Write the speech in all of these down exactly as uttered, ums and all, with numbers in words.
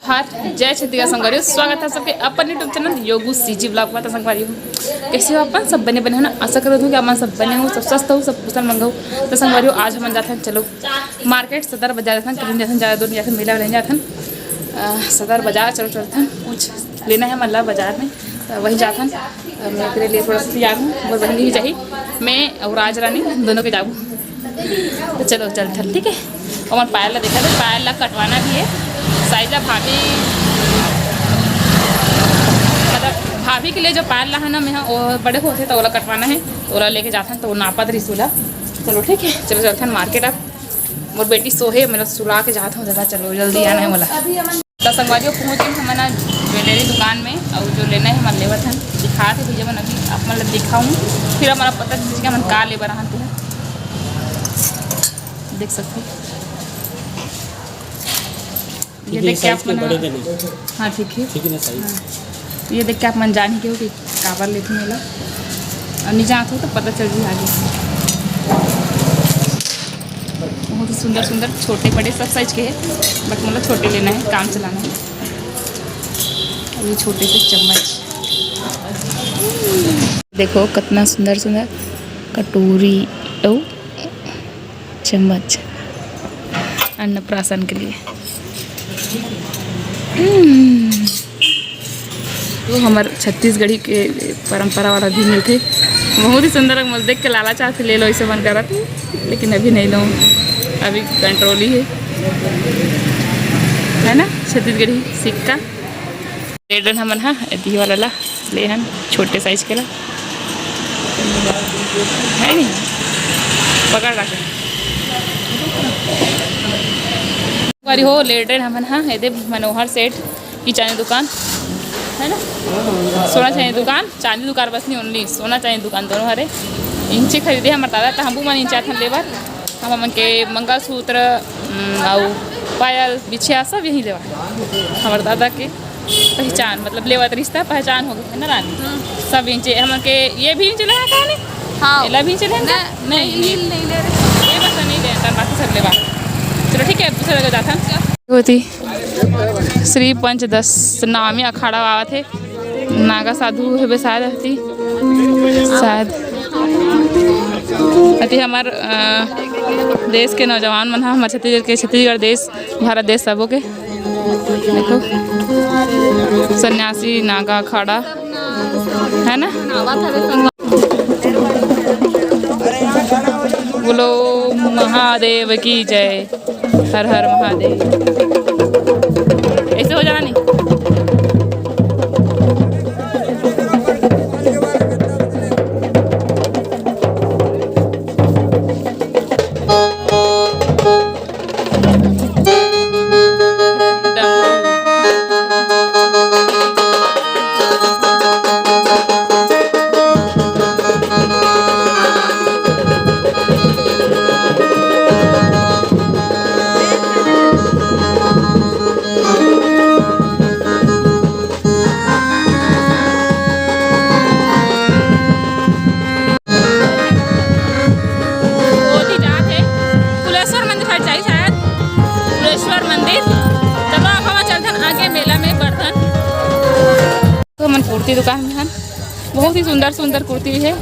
हाय, जय छत्तीसगढ़ संगवारी हो, स्वागत है सबके अपन YouTube चैनल योगू सीजी ब्लॉग में। तो संगवारी हो, कैसे हो अपन? सब बने बने हो ना? आशा करत हूँ कि अपन सब बने हो, सब स्वस्थ हो, सब कुशल मंगल हो। तो संगवारी हो, आज हमन जाथन, चलो मार्केट, सदर बाजार जाथन, कहीं जाथन, ज़्यादा दूर नहीं जाथन, मेला वाला नहीं जाथन। अ, सदर बाजार चलो चलथन, कुछ लेना है मतलब बाजार में, तो वही जाथन। तो मैं तेरे लिए थोड़ा सा तैयार हूँ, मोर बहनी भी जाही, मैं और राज रानी दोनों के जाबू। तो चलो चलथन, ठीक है। और पायल ला देखा थे, पायल ला कटवाना भी है, साइज ला भाभी, मतलब भाभी के लिए जो पायल ला है ना, मैं वो बड़े होते तो ओला कटवाना है, तो ओला लेके जाथन, तो वो नापत रही सूला। चलो ठीक है, चलो चलथन मार्केट। अब मोर बेटी सोहे, मैं सुला के जात हूँ दादा, चलो जल्दी आना है मोला। तो संगवारी हो, पहुँच गए हमन आज ज्वेलरी दुकान में, और जो लेना है हमन लेवत हन, दिखात है भैया मन, अभी आप मन ला दिखाऊँ, फिर हमारा पता चल कि हमन का ले बर आहन। तो देख सकते हो, ये ठीक है, देख के साइज आप के मन बड़े देने। हाँ, ठीक है। ठीक है ना साइज? हाँ। ये देख के आप मन जान ही के हो कि काबर लेथे मोला, और नहीं जानत हो तो पता चल जी आगे। बहुत ही सुंदर सुंदर छोटे बड़े सब साइज के है, बट मोला छोटे लेना है, काम चलाना है। और ये छोटे से चम्मच, देखो कितना सुंदर सुंदर कटोरी और चम्मच अन्नप्राशन के लिए। हम्म। तो हमर छत्तीसगढ़ी के परंपरा वाला भी मिलथे, बहुत ही सुंदर। मोला देख के लालच आथे, ले लो, ऐसे मन करत, लेकिन अभी नहीं लूँ, अभी कंट्रोल ही है, है ना, छत्तीसगढ़ी सिक्का। ले डन हमन हा एती वाला ला, ले हन छोटे साइज के ला, है नहीं, पकड़ रखे। बारी हो, ले डन हमन हा एदे मनोहर सेठ की चांदी दुकान, है ना, सोना चांदी दुकान, चांदी दुकान बस नहीं, ओनली सोना चांदी दुकान दोनों हरे। इंचे खरीदे हमर दादा, त हमू मन इंचे आथन लेबर। हम हमन के मंगलसूत्र, उम, अउ पायल बिछिया सब यहीं लेवा, हमर दादा के पहचान, मतलब लेवत रिश्ता पहचान हो गए ना रानी। सब इंचे हमन के, ये भी इंचे लेना कहानी? हाँ। एला भी इंचे लेना? नहीं, नहीं, नहीं, नहीं ले रहे। ये बस नहीं लेना, बाकी सब लेवा। चलो ठीक है, अब दूसरा जगह जाथन। होती श्री पंचदश नामी अखाड़ा आवत हे, नागा साधु हेबे शायद हती, शायद हती हमर, अ, देश के नौजवान मन ह, हमर छत्तीसगढ़ के, छत्तीसगढ़ देश, भारत देश सबो के। देखो, सन्यासी नागा अखाड़ा, है ना? बोलो महादेव की जय, हर हर महादेव। ऐसे हो जाना नहीं। ओती जात हे कुलेश्वर मंदिर side जाही शायद, कुलेश्वर मंदिर। चलो अब हमन चलथन आगे मेला में बर्धन। तो हमन कुर्ती दुकान में हन, बहुत ही सुंदर सुंदर कुर्ती हे।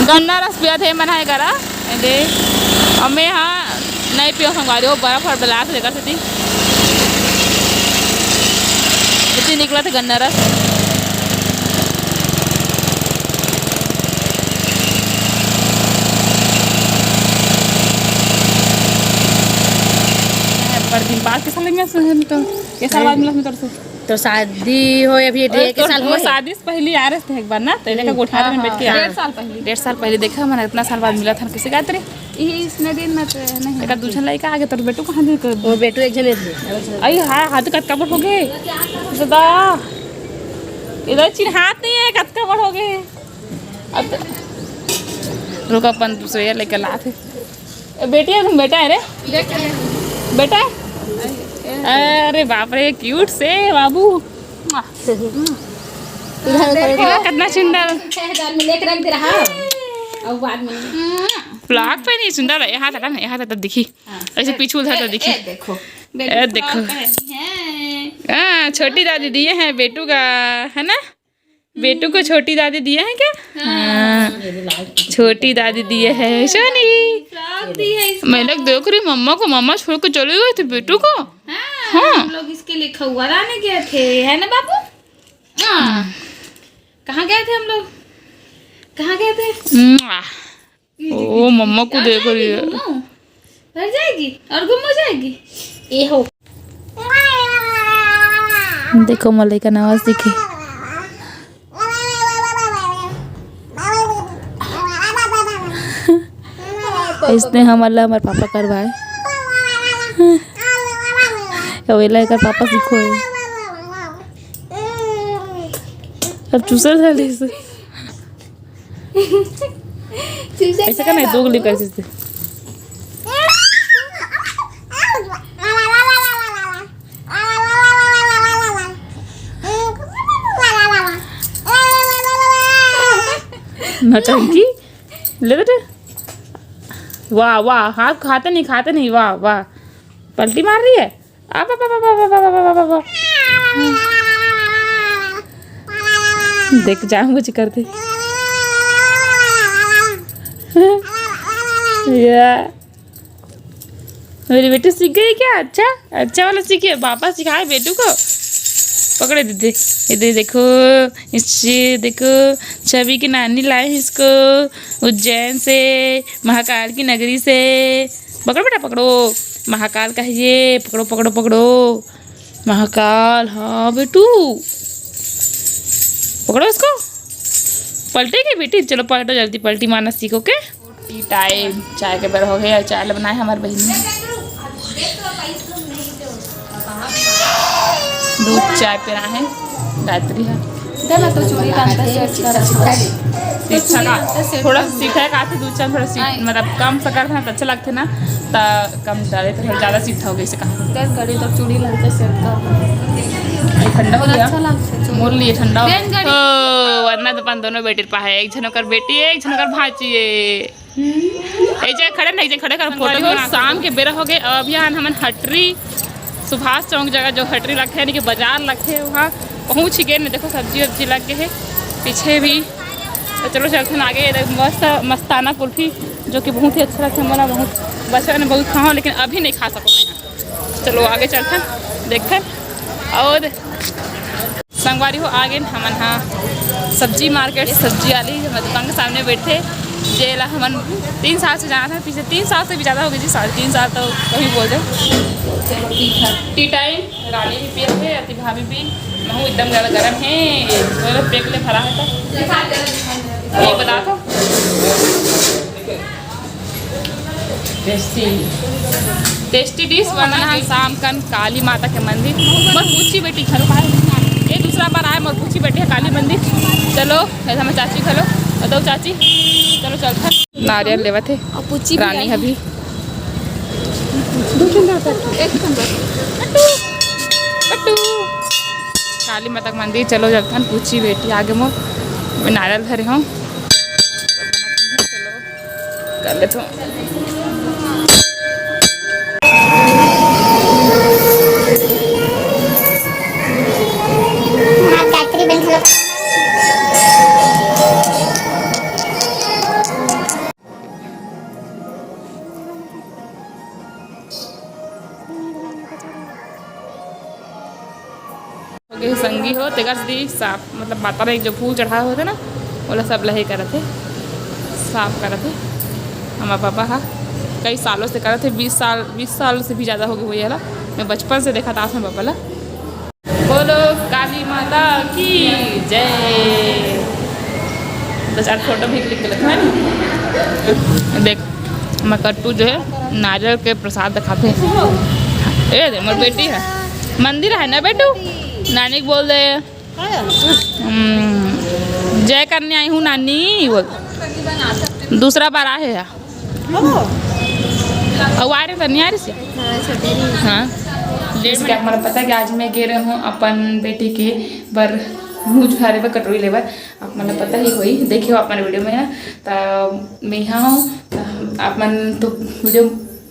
गन्ना रस पियत हे मन ह एकरा, एदे। अउ मैं हा नहीं पियो संगवारी हो, बर्फ हर बलात हे एकर सेती। इतनी निकलत हे गन्ना रस। पर दिन बाद के साल में सुन तो, के साल बाद मिलत में तरसो। तो शादी हो अभी डेढ़ के साल हो। शादी से पहले आ रहे थे एक बार ना, तो इनका गोठा में बैठ के हाँ। डेढ़ साल पहले। डेढ़ साल पहले देखा, मैंने इतना साल बाद मिला था, किसी का तेरे? ये इसने दिन में तो नहीं। एक दूसरा लड़का आगे, तोर बेटू कहाँ दे कर? वो बेटू एक जने थे। अरे हाँ, हाथ कतका बड़ हो गए। दादा, इधर चिन्हात नहीं है, कतका बड़ हो गए। अब तो रुक, अपन दूसरे लेके लात है। ए, बेटी है, तुम बेटा है रे? बेटा है? अरे बाप रे, क्यूट से बाबू। उधर, उधर, उधर। कितना सुंदर। छह हजार में लेके रख दे रहा। और बाद में। Vlog पे नहीं सुंदर है, यहाँ तक ना, यहाँ तक दिखी। हाँ। ऐसे पीछू उधर तक दिखी। ए, देखो। ए, देखो। Frock पहनी है। हाँ, छोटी दादी दिए हैं बेटू का, है ना? बेटू को छोटी दादी दिए हैं क्या? हाँ। हाँ। छोटी दादी दिए हैं सोनी। Frock दी है इसको। मैं लोग देख रही मम्मा को, मम्मा छोड़ के चले गए थे बेटू को। हाँ, हाँ। हम लोग इसके लिए खौआ लाने गए थे, है ना बाबू? हाँ। कहाँ गए थे हम लोग? कहाँ गए थे? मुआ। ओ, मम्मा को देख रही है। भर जाएगी और गुम हो जाएगी। ये हो। देखो, मलई का नवाज दिखे। इसने हमर ला हमर पापा करवाए। अउ एला एकर पापा सिखो हे। अब चूसर झाले से। चूसर ऐसे का नहीं, दो उंगली कर देते। नौटंकी। ले बेटे। वाह, वाह, हाथ खाते नहीं, खाते नहीं, वाह, वाह। पलटी मार रही है। अब, अब, अब। देख, जानबूझ करते। या। मेरी बेटी सीख गई क्या? अच्छा, अच्छा वाला सीखे, पापा सिखाए बेटू को। पकड़े दीदी, ये दे देखो, इससे देखो, छवि की नानी लाए हैं इसको उज्जैन से, महाकाल की नगरी से। पकड़ो बेटा, पकड़ो, महाकाल का है ये, पकड़ो, पकड़ो, पकड़ो, महाकाल। हाँ बेटू, पकड़ो इसको। पलटेगी बेटी, चलो पलटो जल्दी, पलटी मारना सीखो के। Tea time, चाय के बेरा हो गया, चाय ला बनाए हमारे बहिनी। दूध चाय पिला है गायत्री है। इधर ना तो चूड़ी डालता set कर। अच्छा का, थोड़ा सा सीखा है, काफी दूध चाय थोड़ा सीख, मतलब कम शक्कर था तो अच्छा लगते ना, तो कम डाले तो थोड़ा ज्यादा सीखा हो गया इसे कहा। इधर करी तो चूड़ी डालता set कर। ये ठंडा हो गया। अच्छा लगता है चूड़ी। मोर लिए ठंडा हो गया। ओ, वरना तो अपन दोनों बेटी पा है, एक झन ओकर बेटी है, एक झन ओकर भांची है। एक जगह खड़े नहीं, एक जगह खड़े कर फोटो। शाम के बेरा हो गए, अब यहाँ हमन हटरी सुभाष चौक जगह जो हटरी लगथे यानी कि बाजार लगथे वहाँ पहुँच ही गए। देखो सब्जी वब्जी लग गए है पीछे भी। तो चलो चलथन आगे, इधर मस्त मस्ताना कुल्फी जो कि बहुत ही अच्छा लगता है, मोला बहुत बचपन में बहुत खाओ लेकिन अभी नहीं खा सको मैं यहाँ। चलो आगे चलथन देखथन। और संगवारी हो, आ गेन हमन हा सब्जी मार्केट, सब्जी वाली हमर दुकान के सामने बैठे, जेला हमन तीन साल से जानत हन, पिछले तीन साल से भी ज़्यादा हो गए जी, साढ़े तीन साल तो कहीं बोल दे। Tea time, रानी भी पियत है, अति भाभी भी, महू एकदम ज़्यादा गर्म है, toilet paper ले भरा है तो ये बता दो। Tasty dish बना है शाम कन काली माता के मंदिर। मोर पूछी बेटी घरो बाहर, ये दूसरा बार आए, मोर पूछी बेटी है काली मंदिर। चलो, ऐसा मैं चाची घलो, बताओ चाची, चलो चलता। नारियल लेवत है और पूछी भी रानी आई। अभी। एक नंबर। पट्टू, पट्टू। काली माता के मंदिर, चलो चलथन। पूछी बेटी आगे मोर, मैं नारियल धरे हूँ। कर लेथों। हो गए संगी हो, तेकर सेती साफ, मतलब, माता ला एक जो फूल चढ़ाए होते ना, ओला सब लहे करत हे, साफ करत हे हमर पापा हा। कई सालों से करत हे, बीस साल, बीस साल से भी ज़्यादा हो गए होही एला। मैं बचपन से देखत आत हूँ पापा ला। बोलो काली माता की जय। दो चार फोटो भी click कर लेते हैं। देख, मकट्टू जो है, नारियल के प्रसाद खाते हैं। ए दे, मोर बेटी है, मंदिर है ना बेटू, नानी को बोल दे। हम्म, जय करने आई हूँ नानी, बोल। दूसरा बार आए हैं। अउ आ रहे तो नहीं आ रही से? हाँ। जैसे कि आप मन ला पता है कि आज मैं गे रहे हूँ अपन बेटी के बर मुँह जुठारे बर कटोरी लेबर, आप मन ला पता ही होही, देखे हो आप मन वीडियो में ना। त मैं यहाँ हूँ, त आप मन तो वीडियो,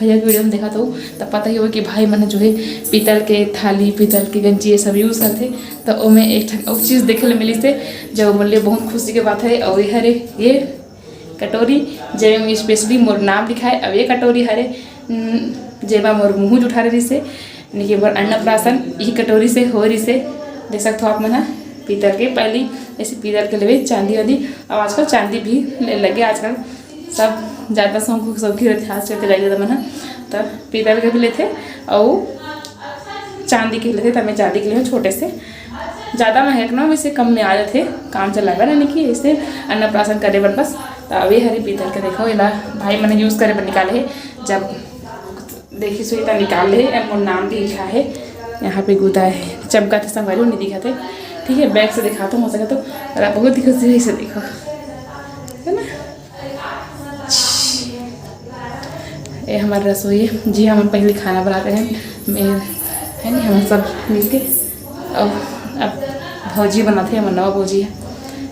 भैया के वीडियो में देखा तो, त पता ही होही कि भाई मन जो है पीतल के थाली, पीतल के गंजी, ये सब यूज करथे। त ओमे एक ठन अउ चीज़ देखे ले मिलिस हे, जो मोर लिए बहुत खुशी के बात है। और ये हरे ये कटोरी, जेमे स्पेशली मोर नाम लिखा है। अब ये कटोरी हरे, उम, जेमा मोर मुँह जुठारे रिहिस हे, यानी कि मोर अन्नप्राशन इही कटोरी से हो रिहिस हे। देख सकत हो आप मन ह, पीतल के, पहली ऐसे पीतल के लेवे, चांदी वाली। अब आजकल चांदी भी ले लगे, आजकल सब ज़्यादा शौक, शौकी रहते, खास करके दाई ददा मन ह, त पीतल के भी लेथे अउ चांदी के लेथे। त मैं चांदी के लेहूँ छोटे से, ज़्यादा महंगा ना, वैसे कम में आ जाथे, काम चलाए बर, यानी कि ऐसे अन्नप्राशन करे बर बस। त अभी हरे पीतल के, देखो, एला भाई मन यूज करे बर निकाले हे। जब देखिस होही त निकाल ले, एम मोर नाम भी लिखा है, यहाँ पे गुदा है, चमकाथे संगवारी हो, नहीं दिखाथे। ठीक है, बैक से दिखाता हूँ, हो सके तो। और आप बहुत ही खुशी हुई से देखो, है ना। ये हमारा रसोई है जी, हम पहले खाना बनाते हैं, मैं, है नहीं, हम सब मिलके। और अब भौजी बनाते हैं, हमार नवा भौजी है,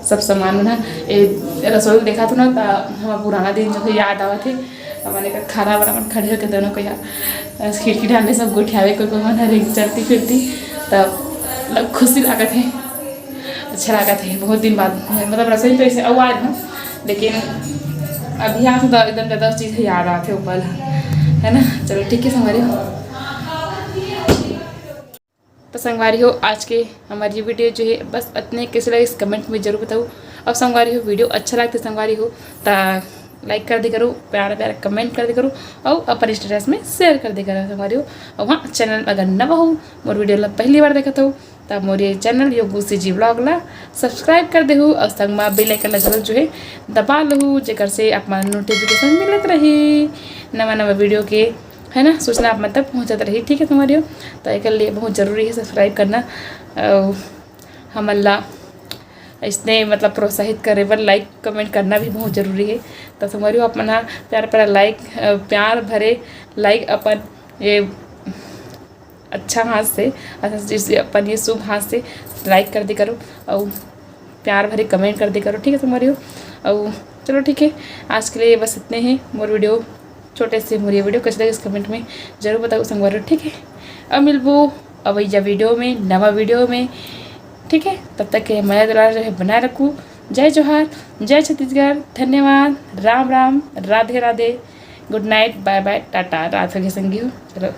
सब सामान बना। ये रसोई देखा था ना, तो हमारा पुराना दिन जो है याद आवा थे। हमन एकर खाना वाना मन खड़े होके दोनों को यार, खिड़की डाल में सब गोठियावे, कोई कोई मन हर चलती फिरती, तब मतलब खुशी लागत है, अच्छा लागत है। बहुत दिन बाद मतलब रसोई तो ऐसे अउ आए हूँ, लेकिन अभी यहाँ तो एकदम ज़्यादा उस चीज़ याद आते ऊपर, है ना। चलो ठीक है संगवारी हो। तो संगवारी हो, आज के हमारी ये वीडियो जो है बस इतने, कैसे लगे इस कमेंट में जरूर बताओ। अब संगवारी हो, वीडियो अच्छा लगता है संगवारी हो, तो लाइक कर दे करो, प्यारा प्यारा कमेंट कर दे करो, और अपन स्टेटस में शेयर कर दे करो संगवारी हो। और हाँ, चैनल अगर नवा हो, मोर वीडियो ला पहली बार देखत हो, तब मोर ये चैनल यो गुसी जी ब्लॉग ला सब्सक्राइब कर देहू और संग मा बेल आइकन ला जरूर जो है दबा लहू, जेकर से आप मन नोटिफिकेशन मिलत रही नवा नवा वीडियो के, है ना, सूचना आप मन तक पहुँचत रही। ठीक है संगवारी हो, तो एकर लिए बहुत जरूरी है सब्सक्राइब करना। और हमन ला इसने मतलब प्रोत्साहित करे बर लाइक कमेंट करना भी बहुत जरूरी है। तो संगवारी हो, आप मन ह प्यार प्यारा लाइक, अ, प्यार भरे लाइक अपन ये अच्छा हाथ से, अच्छा, जैसे अपन ये शुभ हाथ से लाइक कर दे करो और प्यार भरे कमेंट कर दे करो, ठीक है संगवारी हो। और चलो ठीक है, आज के लिए बस इतने ही। मोर वीडियो छोटे से मोर ये वीडियो कैसे लगे इस कमेंट में जरूर बताओ संगवारी हो, ठीक है। अब मिलबो अवैया वीडियो में, नवा वीडियो में, ठीक है। तब तक के मया दुलार जो है बनाए रखू। जय जोहार, जय छत्तीसगढ़, धन्यवाद, राम राम, राधे राधे, गुड नाइट, बाय बाय, टाटा, रात हो गए संगी हो, चलो।